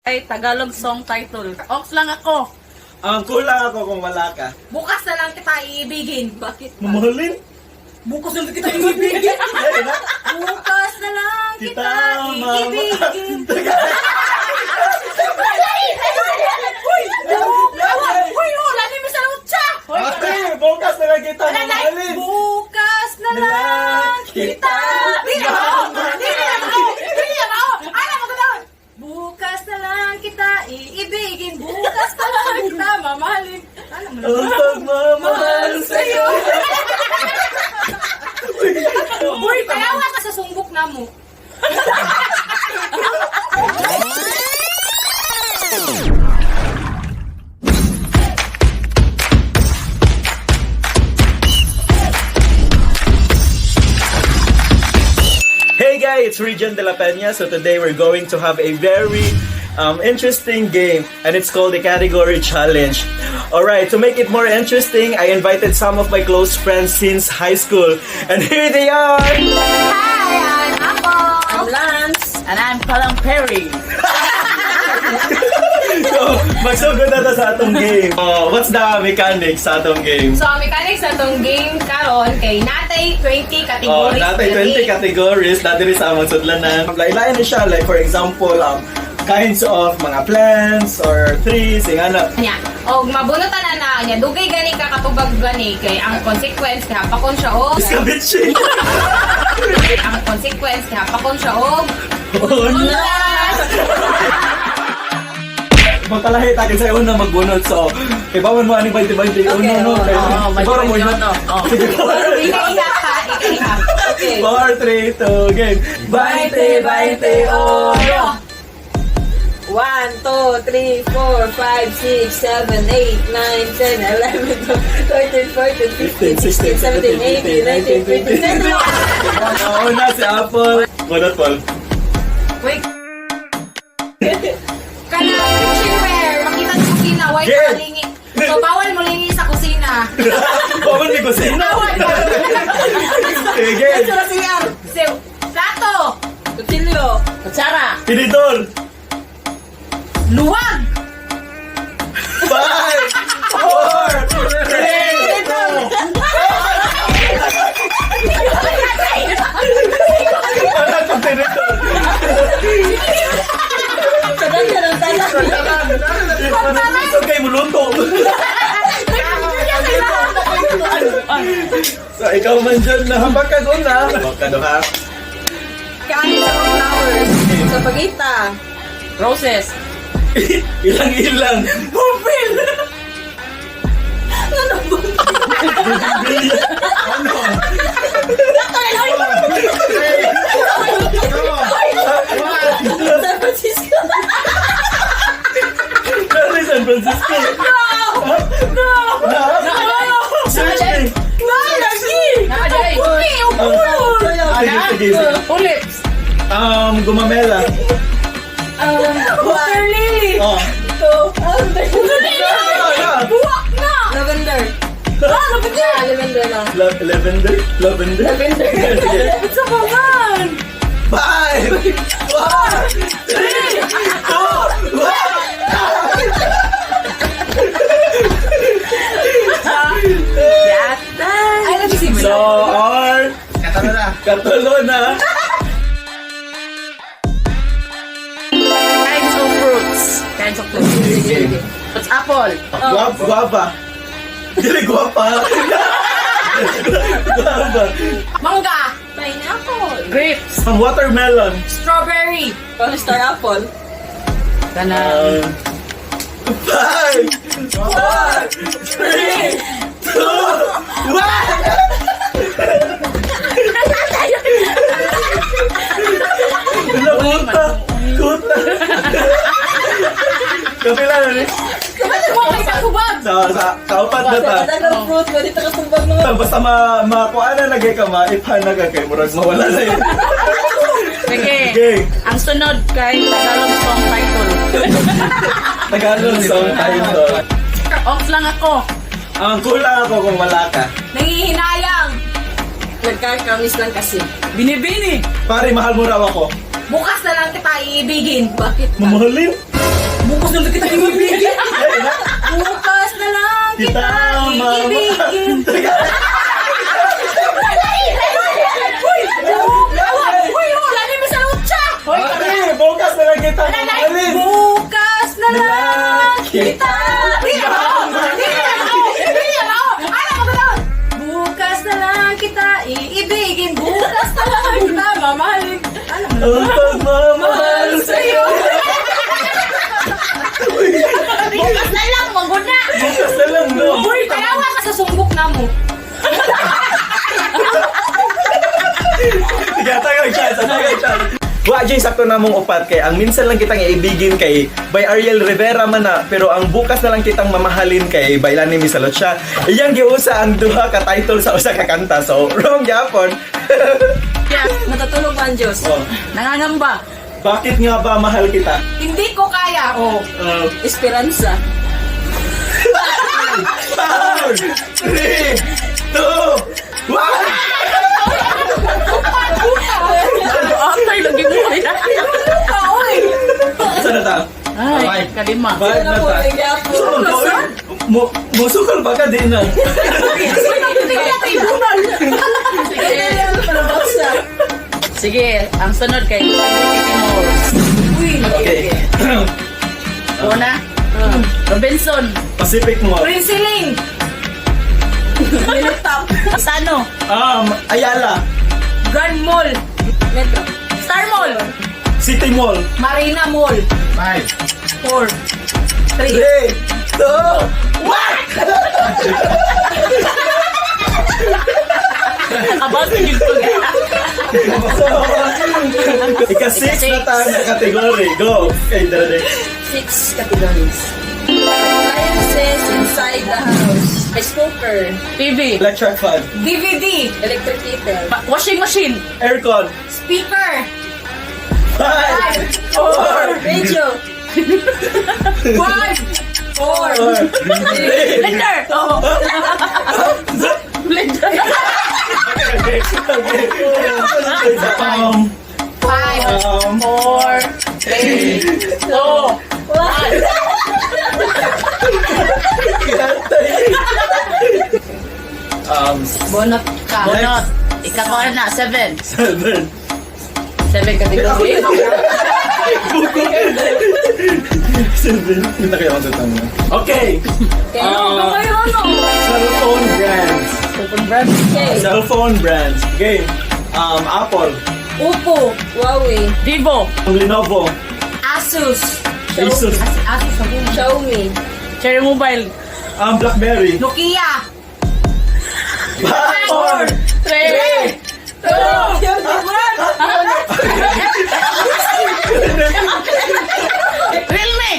Ay, Tagalog song title. Ox lang ako. Ang kulang ako kung wala ka. Bukas na lang kita iibigin. Bakit? Mamahalin? Bukas na lang kita iibigin. Bukas na lang kita, Kita, mama. iibigin. Uy! Uy! Wala ni Miss Alutsa! Ate, bukas na lang kita, mamahalin! Bukas na lang kita. Di na ako! Di na ako! Di na ako! Alam mo ko! Bukas na lang kita iibigin. Bukas na lang kita mamahalin. Alam mo na. Ang pagmamahal sa'yo. Uy, kaya ka sa sungbok na mo. Hey guys, it's Region de la Peña. So today we're going to have a very interesting game, and it's called the Category Challenge. Alright, to make it more interesting, I invited some of my close friends since high school, and here they are! Hi, I'm Apple. I'm Lance. And I'm Palang Perry. So, magsugod na ta sa atong game. Oh, what's the mechanics sa atong game? So, ang mechanics sa atong game karon kay natay 20 Oh, categories. natay 20 categories, natin rin sa among sudlanan. Lain-lain na siya, like for example, kinds of mga plants or trees, yung ano. Nya, og mabunutan na na niya dugay gani ka katubag gani kay ang consequence kay hapakon siya og Iskabitsi! ang consequence kay hapakon siya og Oh, no! Magkalahi tayo sa una magbunot. So, ibawan mo ani 20 20 uno no. Oo, Ibawon mo 20, na. oo. Sige, Ika-iha ka, ika-iha. Okay. 4, 3, 2, game. 20, 20, uno! 1, 2, 3, 4, 5, 6, 7, 8, 9, 10, 11, 12, 13, 14, 15, 16, 17, 18, 19, 20, 21. Oo na si Apple. Bunot, Paul. Wait. Kanang kitchenware, makita sa kusina, white Game. ka lingi. So bawal mo lingi sa kusina. Bawal ni kusina. Bawal. Sige. So, plato, Kutsilyo. Kutsara. Tinidor. Luwag, 5, 4, 3, 2, Wala kang tinidor. So, kay muluto. So, ikaw man dyan na habakag una. Habakag ha. Kinds of flowers. Sapagita. Roses. Ilang-ilang. Bumbil! Ano bumbil? Ano? San Francisco. Ano San Francisco? No! No! No! Seriously? Nakaday. Sige, sige, sige. Tulips. Gumamela. Water lily. Oh. Two. Yeah. buwak na. Lavender. Ah, lavender na. Lavender? Lavender? Lavender. Sige. Sa pangan. 5, 4, 3, 2, 1! Yata. Ay, nag-isip So, our Katalo na. katulo na. Kinds of fruits. Kinds of fruits. Sige. What's apple? Guava. Dili guapa. Guava. Mangga, Pineapple. Grapes. Ang watermelon. Strawberry, Star apple. Kanang. 5, 4, 3, 2, 1! Kuta! Kuta! Kapila na rin. Buwak sa tubag. Sa kaupat na ta. Tagal fruit. Pwede ka tumbag mga. Basta makuha na lagay ka, maiphan na ka kay murag mawala na yun. Sige. Okay. Ang sunod kay Tagalog song title. Tagalog song title. Ox lang ako. Ang kulang ako kung wala ka. Nangihinayang. Nagkakamis lang kasi. Binibini. Pare, mahal mo raw ako. Bukas na lang kita iibigin. Bakit ka? Mamahalin? Bukas na lang kita iibigin. Bukas na lang kita Kita iibigin. Uy! Uy! Wala ni sa lutsa! Ate, bukas na lang kita mamahalin. Bukas na lang kita. Dili ako! Dili ako! Dili ako! Ano ko ba? Bukas na lang kita iibigin. Bukas na lang kita mamahalin. Ano mo? Ang pagmamahal sa'yo. Bukas na lang, maguna. Bukas na lang, no? Uy, tanawa ka sa sunggok na mo. Sige, tagay chance, tagay chance. Wa Jay, sakto na mong upat kay ang minsan lang kitang iibigin kay by Ariel Rivera man na, pero ang bukas na lang kitang mamahalin kay by Lani Misalot siya. Iyang giusa ang duha ka title sa usa ka kanta. So, wrong gyapon. Matutulog ba ang Diyos? Oh, Nangangamba. bakit nga ba mahal kita? Hindi ko kaya. Oh. Esperanza. 5, 3, 2, 1! Atay lagi mo. Oy! Sana ta? Ay, kalima. Five na ta. Gyapon. So, musukal ba ka din na? Tingnan tribunal. Sige. Para baksa. Sige, ang sunod kay Cebu City Malls. Uy! Okay. Una, Robinson, Pacific Mall. Prinsiling! Minutap. Sano, Ayala. Grand Mall! Metro. Star Mall, City Mall. Marina Mall! 5, 4, 3, 3, 2, 1! About sa yun ko. So, ika-6 na tayo na category. Go! Okay, dali. Six categories. Appliances inside the house. Rice cooker. TV, Electric fan. DVD! Electric kettle. Washing machine, Aircon. Speaker! 5, 4, Radio. 5, 4, 3, blender, oh. Blender. 5, 4, 3, 2, 1. Bonot ka. Bonot. Ikakuha na, 7. 7. 7 category. 7. Hindi na kayo matatama. Okay! Ano kayo ano? Cellphone brands. Okay. Cellphone brands. Game. Apple. Oppo! Huawei. Vivo, Lenovo. Asus! Asus. Asus ako. Xiaomi. Cherry Mobile, Blackberry. Nokia! 5, 4, 3, 2, Realme,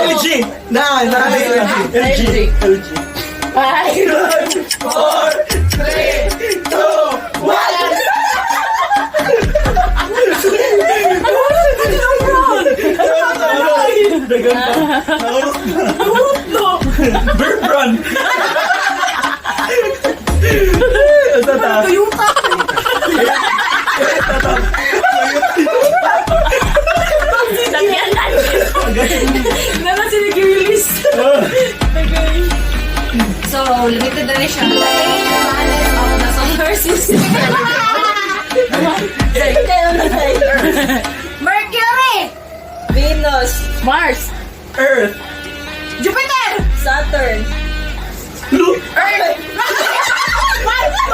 LG. Na, na, LG. LG. LG. 5, 4, 3, 2, 1. Burp run. Ito ta. Toyota! Sakyanan. Naman sila release. So, limited na rin siya. The eight planets of the solar system. Mercury! Venus. Mars, Earth. Jupiter! Saturn. Look. Earth! 1, 2,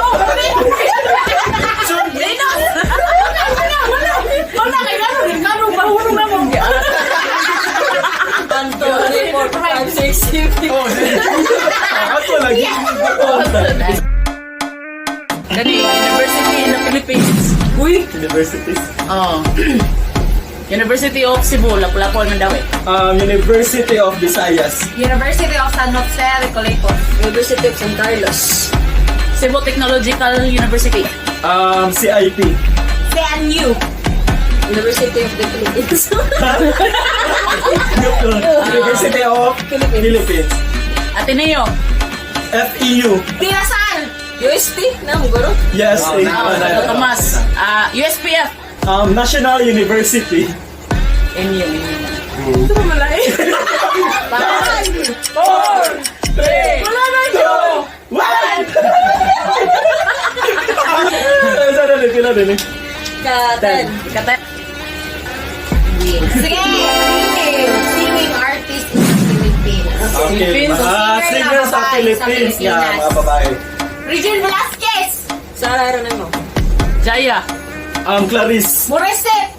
3, Venus! Wala, wala, wala! Wala, kay Gano, Gano, mahurong na mo. 1, 2, 3, 4, 5, 6, 7. Oh, ako lagi. Gani, University in the Philippines. Uy! Universities. Oh. University of Cebu, Lapu-Lapu man daw eh. University of Visayas. University of San Jose, Recoletos. University of San Carlos. Cebu Technological University. CIP. CNU. University of the Philippines. University of Philippines. Philippines. Ateneo, FEU. Dinasal! UST? Na, guro? Yes. Santo Tomas, USPF, National University. NU, NU. Ito ba malay? Four, three, Wala na yun! one! Saan na pila din eh? Ka 10. Kata. Sige! Singing artist in the Philippines. Okay, Philippines. mga Singer singer na sa babae sa Philippines nga, Pilipinas. mga babae. Regine Velasquez! Sarah Geronimo. Jaya. Clarice. Morissette!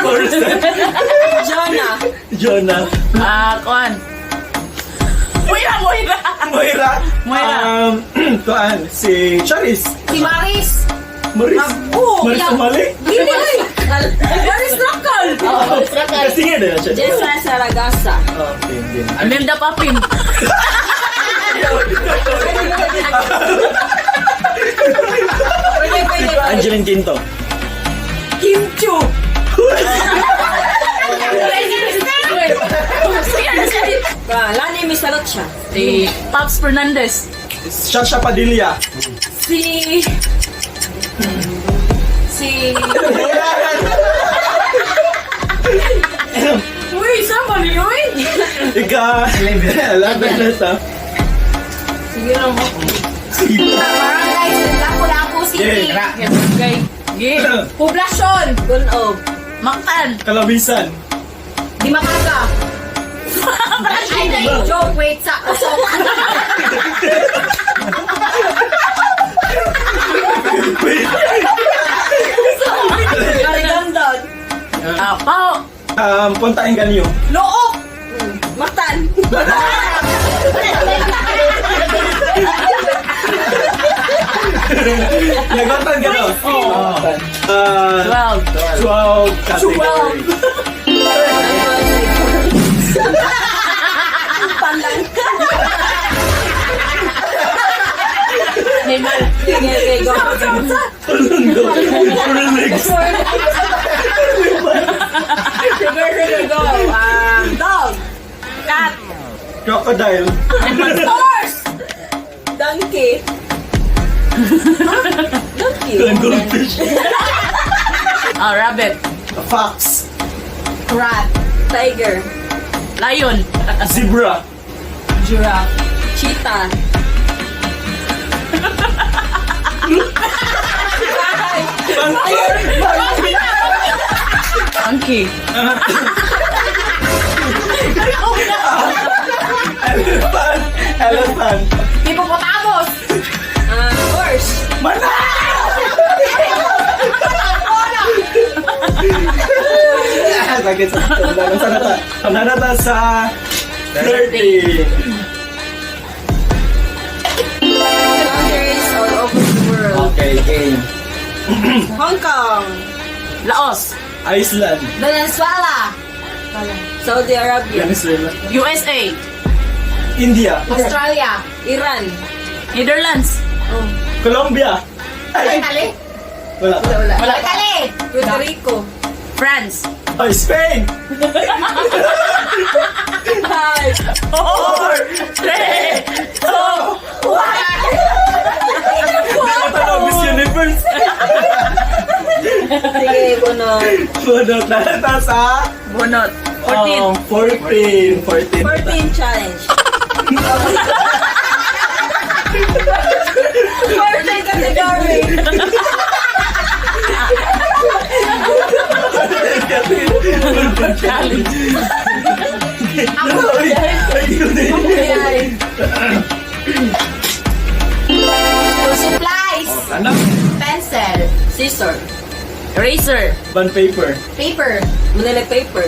Morissette. Jonah. Jonah. Ah, kuan. Moira, Moira. Moira. Moira. Tuan, si Charis. Si Maris! Maris. Oo, Maris yeah. Umali. Dili! Maris Racal! Oh, Racal. Singer din na siya. Jessa Saragosa. Okay, din. Imelda Papin. Pwede, pwede. Angeline Quinto. Kim Chu! Ah, Lani Misalucha. Si Pops Fernandez. Shasha Padilla. Si... Si... Uy, sama ni uy! Ika, 11 na ta. Sige lang mo. Barangay Lapu-Lapu City. Yeah. Okay. Gi. Poblasyon! Gunob. Mactan. Kalabisan. Dimakaga. Ay, joke, wait, sa usok. Marigondon. Ah, Pao. Punta Enganyo. Look! Mactan. Nagatan ka na. Oo. 12. 12 category. Neymar. Sige, okay, go. Remix. Sige, sige, go. Dog. Cat. Crocodile. Horse! Donkey. Donkey. Goldfish. Ah, rabbit. Fox. Rat. Tiger. Lion. Zebra. Giraffe. Cheetah. Monkey. Elephant. Elephant. Hippopotamus! Horse. Mana! Sakit sa Sana ta? Sana ta sa 30. Countries all over the world. Okay, game. Hong Kong. Laos. Iceland. Venezuela! Saudi Arabia. Venezuela. USA. India. Australia! Iran. Netherlands. Colombia. Ay, Italy! wala. Wala. Italy! Puerto Rico. France. Ay, Spain. Five. Four. 3. Two. One. Tanong Miss Universe. Sige, bunot. Bunot na ta sa Bunot. 14. 14. 14. 14 challenge. 14 category. Challenge. Ay, ay, yun eh. Ayan. Supplies! Ano? Pencil! Scissor. Razor. Bond paper. Paper! Manila paper.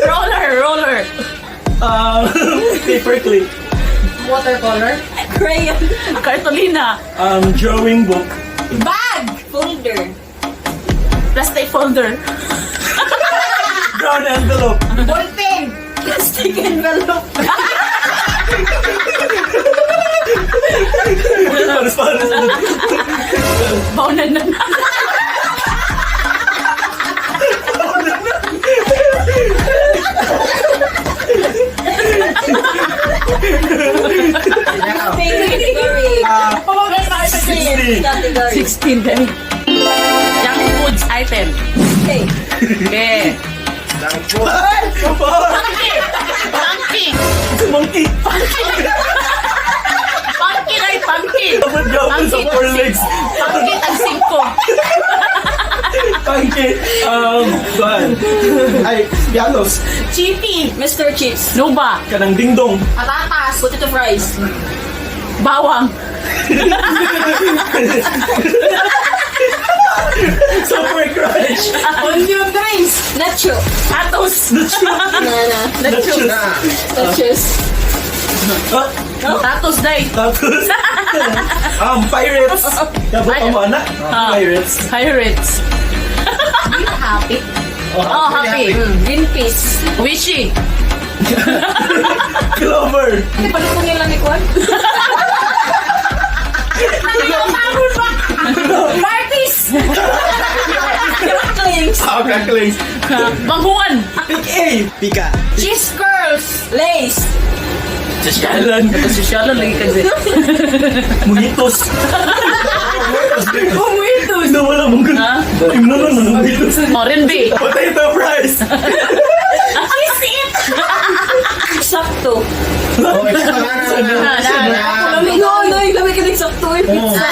Roller. Roller. Paper clip. Watercolor! Crayon. Cartolina. Drawing book. Bag! Folder. Plastic folder. Brown envelope. Ballpen! Plastic envelope. Pares, pares. Baunan na. Category. 16. Category. 16. 18 day. Junk foods item. Okay. Okay. Five! Four! Monkey! Monkey! Monkey! Monkey ay pumpkin! Dapat gawin sa four legs. Pumpkin ang singko. Monkey. Kuan. Ay, pianos. Chippy. Mr. Chips. Nuba. Kanang dingdong. Patatas. Potato fries. Bawang. Super crunch. Onion rings. Nacho. Atos. Na na. Nachos. Nachos. Ah, Tatos day. tapos. Pirates. Dapat ang mga anak. Pirates. Pirates. Happy. Oh, happy. Greenpeace. Wishy. Clover. Hindi, paluto nila ni Kwan. Martis! Cracklings. Ah, cracklings. Banghuan. Pick A. Pika. Cheese curls! Lace. Sosyalan. Sosyalan lagi kasi. Mojitos. Mojitos! Nawala mong ganun. Ha? No, no, no, mojitos. Oh, Renby. Potato fries. Cheese it. Sakto. Oh, eksakto na, na, na. Na, na, na. No, no, yung lamig ka ng sakto. Yung pizza.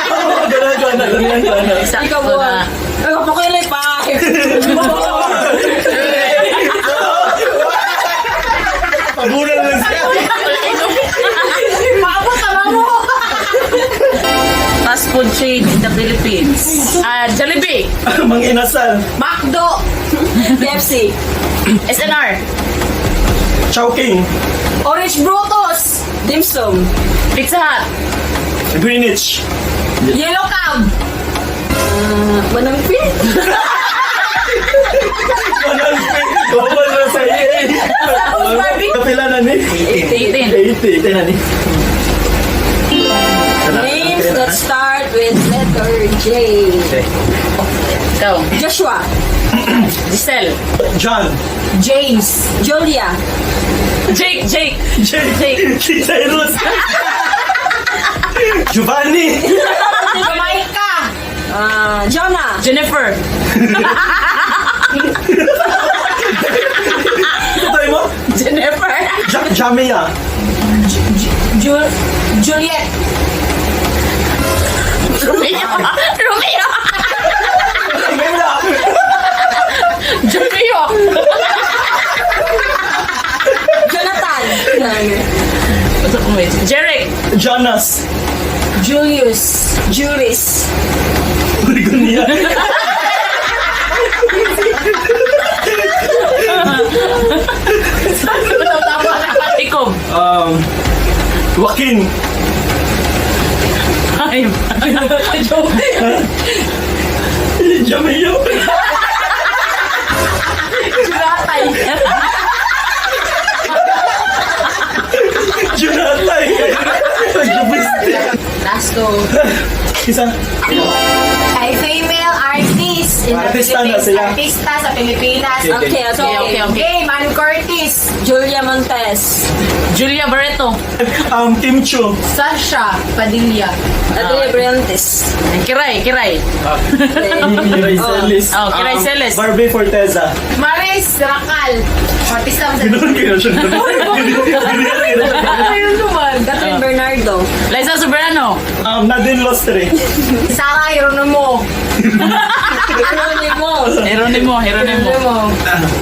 Oh, ganun, ganun, ganun, ganun. Ikaw Sakto mo. na. Ikaw pa kayo like five. Pabunan lang siya. Maabot na mo! Fast food chain in the Philippines. Ah, Jollibee. Mang Inasal. Macdo! KFC. SNR. Chowking. Orange Brutus! Dim sum. Pizza Hut. Greenwich. Yellow Cab! Manangpin. Walang Bawal na sa iyo. Kapila na ni? 18. 80. 80 na ni. Names that start with letter J. Ikaw. Joshua. Giselle. John. James! Julia. Jake. Jake. Jake. Jake. Cyrus. Giovanni. Jamaica! Jonah. Jennifer. Ito tayo mo? Jennifer. Jamia. Juliet! Romeo. Romeo. Jamia. Romeo. Jonathan. Jeric. Jonas. Julius! Juris. Rigonia. Ikob. Joaquin. Five. Jamia. Juratay! Jonathan. Jubisti. Last two. Isa. Ay, female artist in the Artista na Philippines. sila. Artista sa Pilipinas. Okay, Okay, So, okay. Okay. game, Ann Curtis. Julia Montes. Julia Barreto. Kim Chu. Sasha Padilla. Adria Briantes. Kiray. Kiray. Kiray Celis. Oh, Kiray Celis. Barbie Forteza. Maris Racal. Artista sa Ganun kayo siya. Ayun naman. Catherine Bernardo. Liza Soberano. Nadine Lustre. Sarah Geronimo. Geronimo. Geronimo. Geronimo. Geronimo.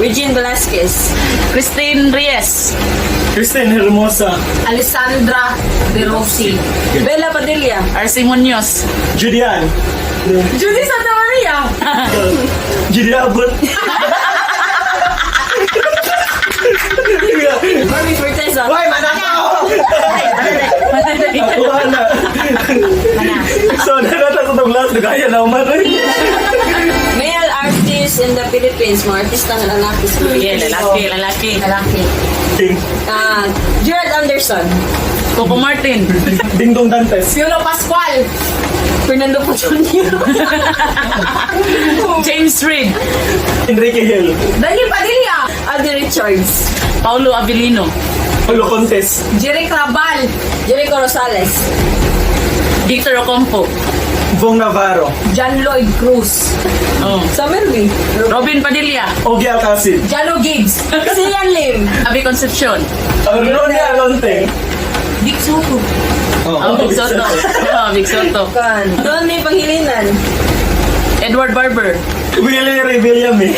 Regine Velasquez. Christine Reyes. Christine Hermosa. Alessandra De Rossi. Bella Padilla. RC Munoz. Julian. Judy Santa Maria. Julia Abot. Barbie Forteza. Why, manakaw! Ako na. So, narata sa itong last. Nagaya na umat. Male artist in the Philippines. Mga artista na lalaki sa Yeah, Philippines. lalaki, lalaki. Lalaki. Gerald Anderson. Coco Martin. Ding Dong Dantes. Piolo Pascual. Fernando Po Jr. James Reid. Enrique Hill. Daniel Padilla. Alden Richards. Paulo Avellino. Paulo Contes. Jerry Crabal. Jericho Rosales. Victor Ocampo. Vhong Navarro. John Lloyd Cruz. Oh. Summer V. Robin Padilla. Ogie Alcacid. Jano Gibbs. Xian Lim. Abby Concepcion. Ronnie Alonte. Vic Sotto. Oh, Vic Sotto. Oh, Vic Sotto. Kan. Donny Pangilinan. Edward Barber. Willie Revillame.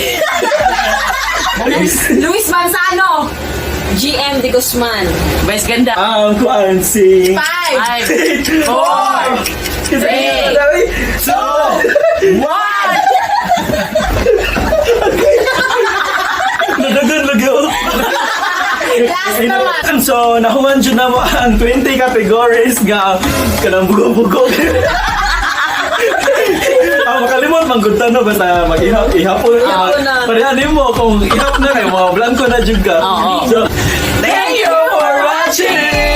Luis Manzano. GM De Guzman. Vice Ganda. Ang kuan si Five. 5, 4, 3, 2, 1. Nadagan lagi ako. Last naman. So, nahuman jud na mo ang 20 categories nga kanang bugo-bugo. Ah, makalimot man gud no, basta mag-ihap ihapon Ihapon na. Pareha mo kung ihap na kay mga blanco na jud ka. Oo. So, thank you for watching.